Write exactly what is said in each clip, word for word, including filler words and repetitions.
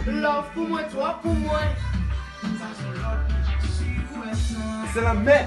Love pou mwen, twòp pou mwen. Se lanmè.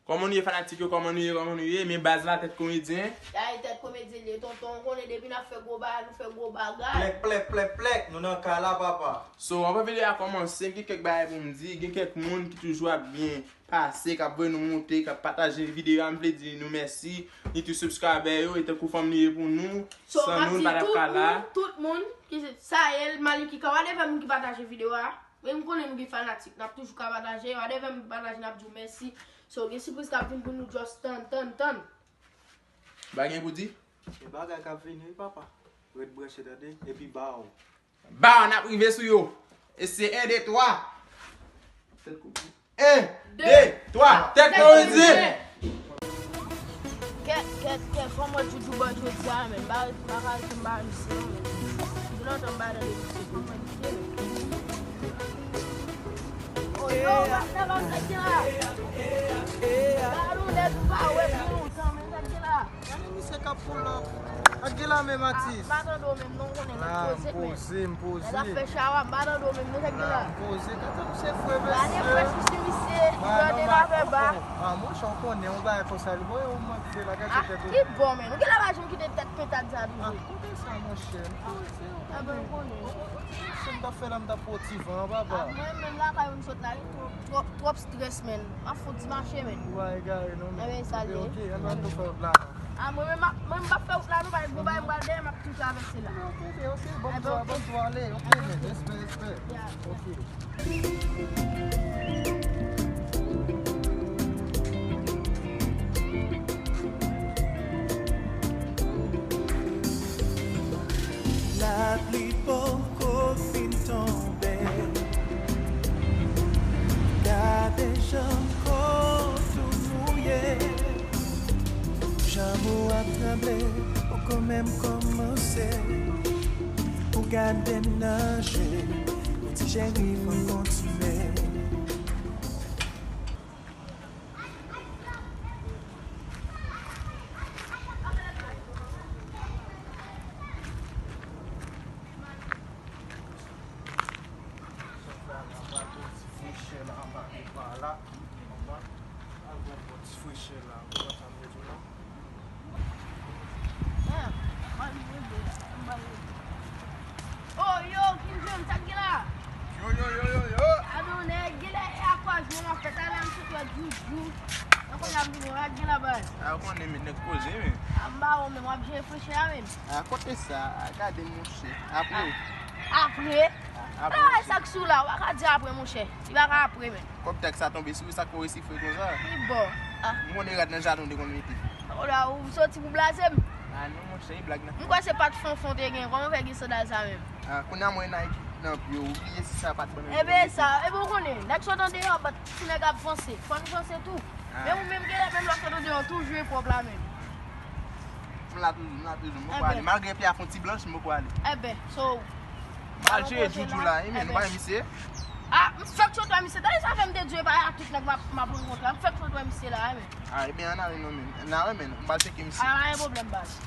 Kòman nou ye fanatik yo? Kòman nou ye? Kòman nou ye? Men baz la, Tèt Komedyen. Dayè Tèt Komedyen li ye, tonton. Ou konnen depi n ap fè gwo bagay, nou fè gwo bagay. Plèk, plèk, plèk, plèk. Nou nan kay la, papa. So, anvan videyo a kòmanse, m gen kèk bagay pou m di. Gen kèk moun ki toujou ap byen pase, k ap voye nou monte, k ap pataje videyo a, m vle di nou mèsi. Ni tou subscriber yo, e tankou fanm nou ye pou nou. So, san nou, n pa t ap ka la. Tout moun, tout moun ki se Sayèl, Maliki, ka whatever moun ki pataje videyo a. Men m konnen nou gen fanatik, n ap toujou ka pataje, whatever moun ki pataje, n ap di w mèsi. So, gen sipriz k ap vin pou nou, just tann, tann, tann. Bagay gen pou di? Gen bagay k ap vini, wi, papa. Ret branche, tande, epi ba w. Ba, n ap rive sou yo. E se en, de, twa. Tèt koupe. En, de, twa. Tèt Komedyen. Kèt, kèt, kèt, kòman Djoudjou ban jodi a, men? Ba, ba, ba, ba, misye, men. Depi lontan m pa tande misye, kòman misye, men? Oh, yo, ba, sa va fè ki la? Ba, nou lè nou pa wè, pi lontan, men, sa ki la? Gade misye k ap pull up. Ak gen la menm atis. Ah, m pa tande w menm non, konnen nèg poze, men. M poze, m poze. Nèg ap fè chawa, m pa tande w menm non, nèg gen la. Ah, m poze. Gade misye fre, mesye. Gade fresh misye, misye. Gade l avè ba. Ah, monchè, w konnen, yon bagay konsa, li voye yon mank fè la, gade tèt ou. Ah, ki bon, men. Ou gen la pa janm kite tèt pentad sa toujou. Ah, kote sa, monchè? M poze, w konnen. Sa m t ap fè la, m t ap pran ti van, papa. Ah, mwen menm lakay ou m sot la, wi. Twòp, twòp strès, men. M ap fout di mache, men. Ou pa egare, non, men. Enben, sa l ye. Ok, ann, ann, nou fè wout la, non. Ah, mwen menm, mwen, m p ap fè wout la, non, paske gwo bagay m pral dèyè, m ap tou travèse la. Ok, ok, ok, bon, bon, bon, ale, ok, men, respè, respè. Ok. Lapli poko fin tonbe. Gade jan kò tou mouye. Janm ou ap tranble, poko menm kòmanse. Ou gade m nan je, ti cheri, fò n kontinye. Fresh air la, anba, anba la. Anba. Al gon bon ti fresh air la. Ou konn sa m vle di w la? Oh, yo, King James, sa k gen la? Yo, yo, yo, yo, yo. Adonè, genlè e akwaj mwen ap fè, talè m sot wè Djoudjou. Mwen konnen ap vini, sa k gen la, baz? A, ou konnen, men, nèg poze, men. A, m ba ou, men, w ap jere fresh air a, men. A, kote sa? A, gade, monchè. Apre. A, apre? A, apre, monchè. Travay sa k sou la, ou pa ka di apre, monchè. Li pa ka apre, men. Kòb tèks sa tonbe sou ou, sa k fè w resi fre konsa? Li bon. A. M konnen rad nan jaden w te konn mete. O la, ou soti pou blaze m? A non, monchè, e blag nan. M kwè se pa t Fonfon te gen, kòman w fè gen sandal sa menm? A, kounye a mwen Nike nan pye w, ou bliye si sa pa t ban m. Enben sa, enben w konnen, nèg sot andeyò, but ti nèg ap vanse, fò nou vanse tou. A. Men ou menm genlè menm lè w sot andeyò, toujou e pwòp la menm. M la toujou, m la toujou, m poko ale. Malgre pye a fè yon ti blanch, m poko ale. Enben, so, m al jere Djoudjou la, wi, men, nou pa wè misye? A, m fèk sot wè misye. Tande sa fè m te di w, e pa a tout nèg m ap, m ap rankontre. M fèk sot wè misye la, wi, men. A, ebyen, ann ale non, men. Ann ale, men. M pral tcheke misye. A, pa gen pwoblèm, baz.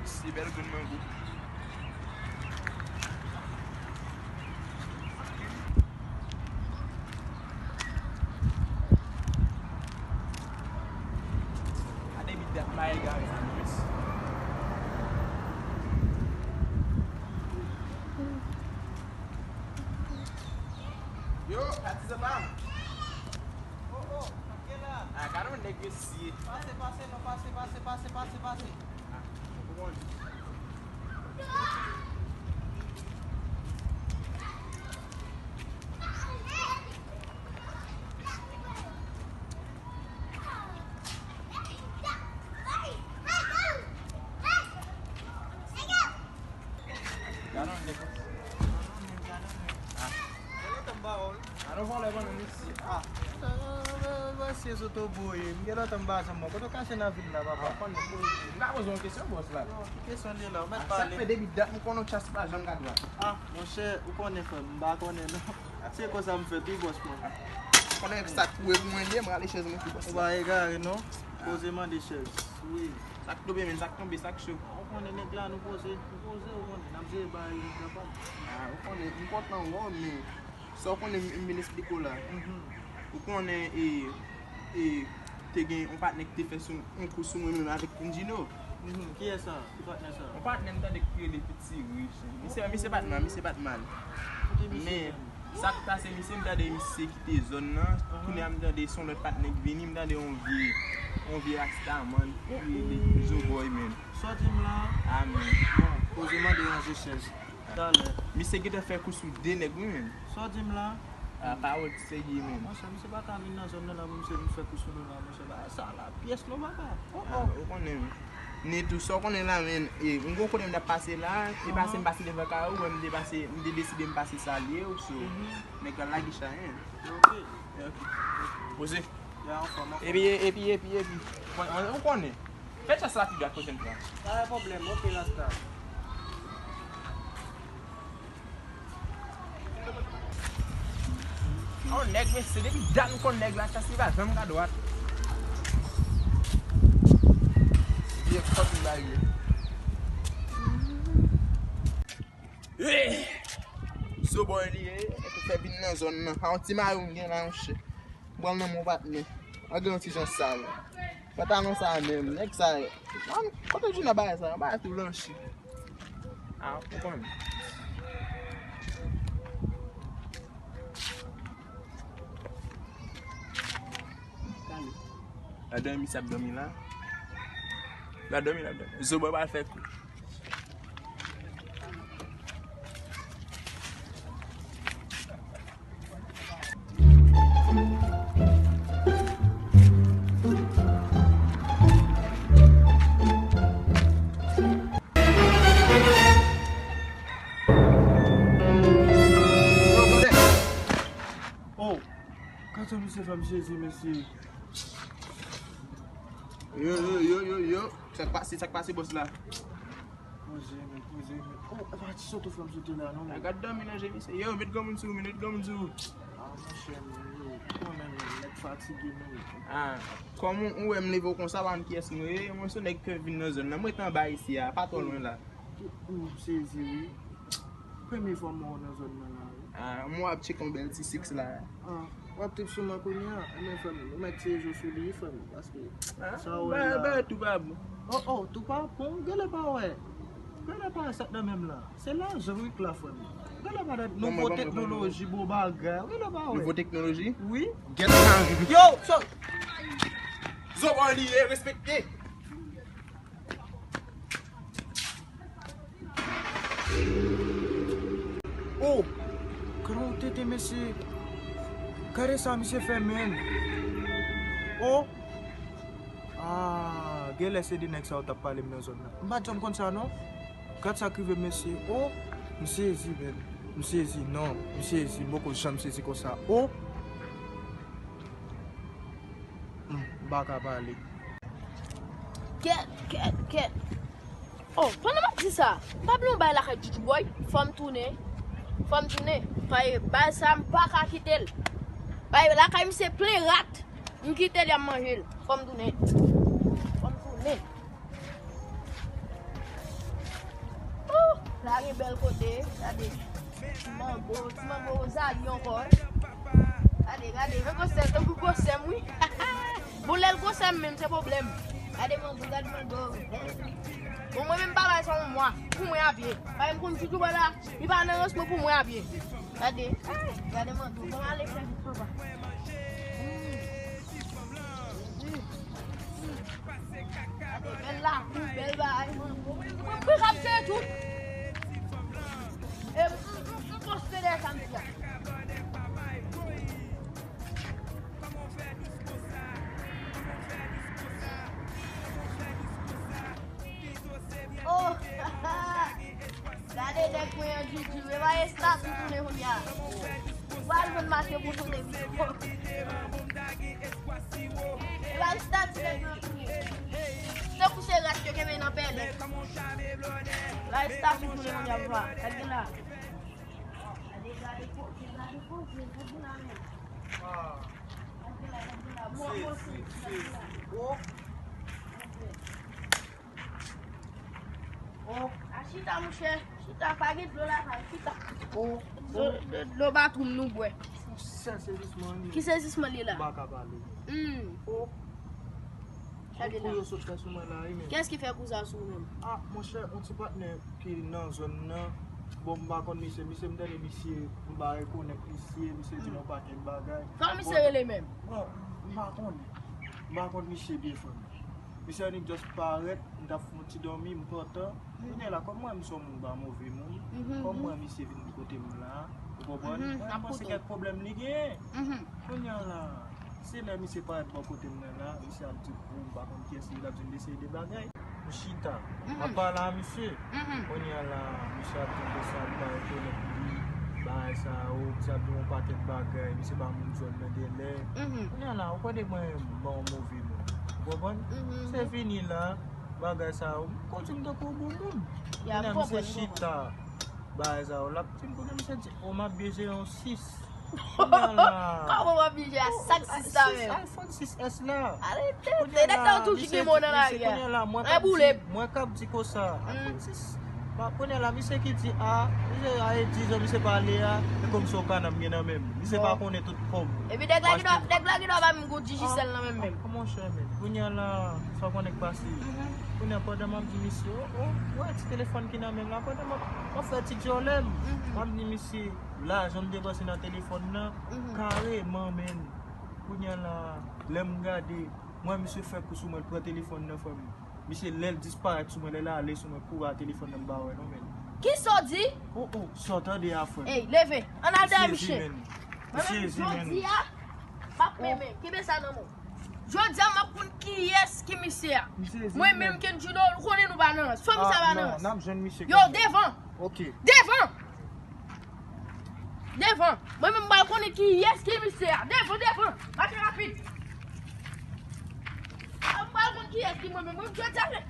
Misye bèl grenn mango. Gade bit dat m pa egare sa non, mesye. Yo, patizan pa m. Oh, oh, sa k gen la? A, gade yon nèg mesye. Pase, pase, non, pase, pase, pase, pase, pase. A, ou konn. Gade yon nèg. A. Gade yon nèg. A. Mesye sot oboye. M gen lontan m pa janm wè w. Kote w kache nan vil la, papa? M ka poze w yon kesyon, bòs la? Ki kesyon li la? Ou mèt pale. Sa k fè depi dat m konnen w chas pa janm ka dwat? A, monchè, ou konnen, frè m, m pa konnen non. Se konsa m fèt wi, bòs mwen. Konnen sa k kouri pou mwen, m rale chèz mwen pou bòs la. Ou pa egare, non? Poze mande chèz. Wi. Sa k tonbe, men, sa k tonbe, sa k cho. Ou konnen nèg la, nou poze, nou poze, ou konnen, n ap jere bagay yo kapab. Ah, ou konnen, m kontan wè w, men sa w konnen m, m vin esplike w la. Mhm. Ou konnen, e, e, te gen yon patnè ki te fè sou, yon kou sou mwen menm avèk Gino. Mhm. Kiyès sa? Ki patnè sa? Yon patnè m tande ki rele Piti Rich. Misye, misye pa t mal, misye pa t mal. Kote misye menm? Men, sa k pase, misye, m tande misye kite zòn nan. Aha. Kounye a m tande se yon lòt patnè k vini, m tande yon vye, yon vye rastaman ki rele Zoboy, men. Sa w di m la? Ah, men. Bon, poze mande ranje chèz. Talè. Misye gentan fè kou sou de nèg, wi, men. Sa w di m la? Ah, pawòl serye, men. Monchè, misye pa ka vin nan zòn nan la pou misye vin fè kou sou nou la, monchè. Bagay sa la, pyès non, papa. Oh, ah, oh. Ou konnen, men. Ni tou, sa w konnen la, men, e, m gon kote m t ap pase la, e pase m pase devan kay ou, m te pase, m te deside m pase salye w, so, nèg la lage chay, en. Ok. Ok. Poze. Ya, anfòm, anfòm. Epi, epi, epi, epi. Mwen, mwen, ou konnen. Fè chans la pi dwat pwochèn fwa. Pa gen pwoblèm, ok, Rasta. Oh, nèg, mesye, depi dat m konn nèg la, chans li pa janm ka dwat. Vye kòt m bay li. Eh! Zoboy li ye, e pou fè vin nan zòn nan. A yon ti mayo m gen la, monchè. M pral nan mon patnè. An gen yon ti jan sal. Pantalon sa menm, nèg sa yo. An, kote Juna bay sa? Bay tou blanchi. Ah, ou konn. Ladan misye ap dòmi la. L ap dòmi, l ap dòmi. Zobo pral fè kou. Oh, gad sa misye fè m sezi, mesye. Yo, yo, yo, yo, yo. Sa k pase, sa k pase, bòs la? Poze, men, poze, men. Oh, e pa ti sote fè m sote la, non, men. Gad dòmi nan je misye. Yo, met granmoun sou ou, men, met granmoun sou ou. Ah, monchè, men, yo, ou konnen, men, nèg fatige, men. Ah, kòm ou, ou wè m leve w konsa, pa konn kiyès mwen ye, mwen se yon nèg ki vin nan zòn nan. Mwen rete anba isi a, pa twò lwen la. M sezi, wi. Premye fwa m wè w nan zòn nan la, wi. Ah, mwen ap tcheke yon bèl ti six la. Ah, w ap trip sou mwen kounye a? Ebyen, frè m, ou mèt tire je w sou li, wi, frè m, paske sa w wè la. Ba, ba, tou pa bon. Oh, oh, tou pa bon? Genlè pa wè. Genlè pa wè sa k nan men m la. Se lajan, wi, k la, frè m. Genlè pa wè nouvo teknoloji, bon bagay. Genlè pa wè. Nouvo teknoloji? Wi. Get down. Yo, so. Zobo li ye, respekte. Oh! Gade yon tete, mesye. Gade sa misye fè, menn. Oh! Ah, genlè se de nèg sa yo t ap pale m nan zòn nan. M pa t janm konn sa, non. Gad sa k rive, mesye. Oh! M sezi, menn. M sezi, non. M sezi. M poko janm sezi konsa. Oh! Hmm, m pa ka pale. Kèt, kèt, kèt. Oh, pandan m ap di sa, m pa bliye yon bagay lakay Djoudjou Boy. Fò m tounen. Fò m tounen. Paske bagay sa, m pa ka kite l. Paske lakay misye plen rat. M kite l, y ap manje l. Fò m tounen. Fò m tounen. Oh, la gen bèl kote. Gade. Ti mango, ti mango Rosalie ankò. Gade, gade, men gwosè, tankou gwosè m, wi. Bon, lè l gwosè m menm, se pwoblèm. Gade mango, gade mango. Bon, mwen menm, m pa bay sa yon mwa. Pou mwen a pye. Paske m konn Djoudjou Boy la, li pa nan rans mwen pou mwen a pye. Gade, gade mango. Bon, ale fè vit, papa. Mm. Mm. Gade, bèl lakou, bèl bagay, mango. Mwen k ap jere tout. E, m, m, m, m poste dèyè sa m di a. Oh! Gade nèg mwen an, Didi. E pa estati tounen kounye a. Ou pral jwenn mache pou tounen pito. E pa estati nèg mwen an tounen. Tankou se rat yo kenbe nan pèlen. E pa estati tounen kounye a, papa. Gade la. Gade, gade, gade, gade, gade, gade la, men. Ah. Oh. Oh. A chita, monchè. Chita, pa gen dlo lakay, chita. Oh. Dlo, dlo, dlo batwoup nou bwè. Yon sèl sezisman, wi. Ki sezisman li la? M pa ka pale. Hmm. Oh. Yon kou yo sot fè sou mwen la, wi, men. Kiyès ki fè kou sa sou ou menm? Ah, monchè, yon ti patnè ki nan zòn nan. Bon, m pa konn misye. Misye, m tande misye, m pa rekonèt misye. Misye di m yon pakèt bagay. Kòman misye rele menm? Bon, m pa konnen. M pa konn misye byen, frè m. Misye annik just parèt, m t ap fè yon ti dòmi, m kontan. Kounye a la, kòm m wè misye yon moun pa move moun, kòm m wè misye vin kote m la, ou konprann? Mwen, m panse kèk pwoblèm li genyen. Kounye a la, se lè misye parèt bò kote m nan la, misye ap di kou, m pa konn kiyès li, l ap di m de seri de bagay. M chita, m ap pale a misye. Kounye a la, misye ap di m konsa, li pa rekonèt li, bagay sa yo, misye ap di m yon pakèt bagay, misye pa moun zòn nan genlè. Kounye a la, ou kwè de mwen, m ban yon move non. Ou konprann? Se fini la, bagay sa yo, m konn di m tankou yon bon moun. Kounye a, misye chita, bagay sa yo, l ap di m, kounye a, misye di, o, m ap byen jere yon sis. Kounye a la. Kòman w ap byen jere a sak sis la menm? iPhone sis S la. Arete, te nèg sa yo toujou gen mo nan lari a. Kounye a la, mwen k ap di, mwen k ap di konsa, iPhone sis. Kounye a la, misye ki di, a, misye a e diz an, misye pale a, e kòmsi yon kana m gen nan men m. Misye pa konnen tout kòb. Epi nèg la gen dwa, nèg la gen dwa ba m gwo Digicel nan men m menm. Monchè, men, kounye a la, sa w konnen k pase. Kounye a, pandan m ap di misye, o, o, ou wè ti telefòn ki nan men m la, pandan m ap, m ap fè ti djòlè m, m ap di misye, lajan m depanse nan telefòn nan, kareman, men. Kounye a la, lè m gade, m wè misye fè kou sou mwen, l pran telefòn nan, frè m. Misye, lè l disparèt sou mwen, lè l ale sou mwen, kouri a telefòn nan, m pa wè non, men. Kisa w di? O, o, sa w tande a, frè m. Ey, leve. Ann al dèyè misye. Mwen menm, jodi a, m ap, men, men, kenbe sa nan men w. Jodi a, m ap konn kiyès ki misye a. Mwen menm, Kendjilo, ou konnen nou pa nan rans. Fò misye pa nan rans. N ap jwenn misye. Yo, devan. Ok. Devan. Devan. Mwen menm, m pral konnen kiyès ki misye a. Devan, devan. Mache rapid. M pral konn kiyès ki mwen menm. Mwen, jodi a,